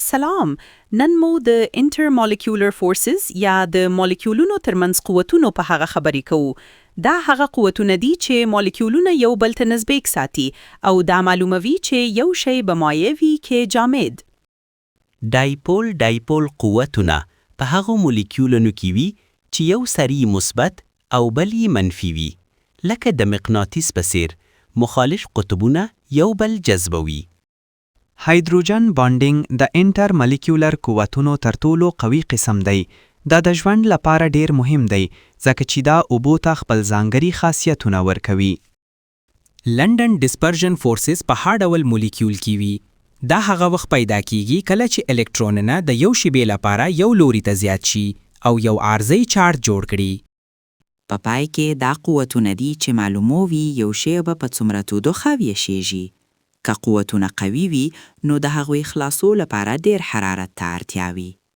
سلام! نن مو د Intermolecular Forces یا د مالیکولونو تر منځ قوتونو په هغه خبرې کوو. دا هغه قوتونه دي چې مالیکولونه یو بل ته نزبیک ساتي او دا معلوموي چې یو شی به مایع وي که جامد. ډایپول Dipole قوتونه په هغو مولیکیولنو کی وي چې یو سر یي مثبت او بل یي منفي وي. لکه دمقناطیس په څیر مخالف قطبونه یو بل جذبوي. Hydrogen Bonding د انټر-ملیکیولر قوتونو تر تولو قوي قسم دی. دا د ژوند لپاره ډیر مهم دی ځکه چی دا اوبو ته خپل ځانګری خاصیتونه ورکوي. London Dispersion Forces په هر ډول مولیکیول کې وي. دا هغه وخت پیدا کیږي کله چې الکترونونه د یو شیبې لپاره یو لوري ته زیات شي او یو عارضي چارج جوړ کړي. په پای کې، دا قوتونه دي چې معلوموي یو شی به په څومره تودوخه ویشیږي. که قوتونه قوي وي، نو د هغوی خلاصو لپاره ډیر حرارت ته اړتیا وي.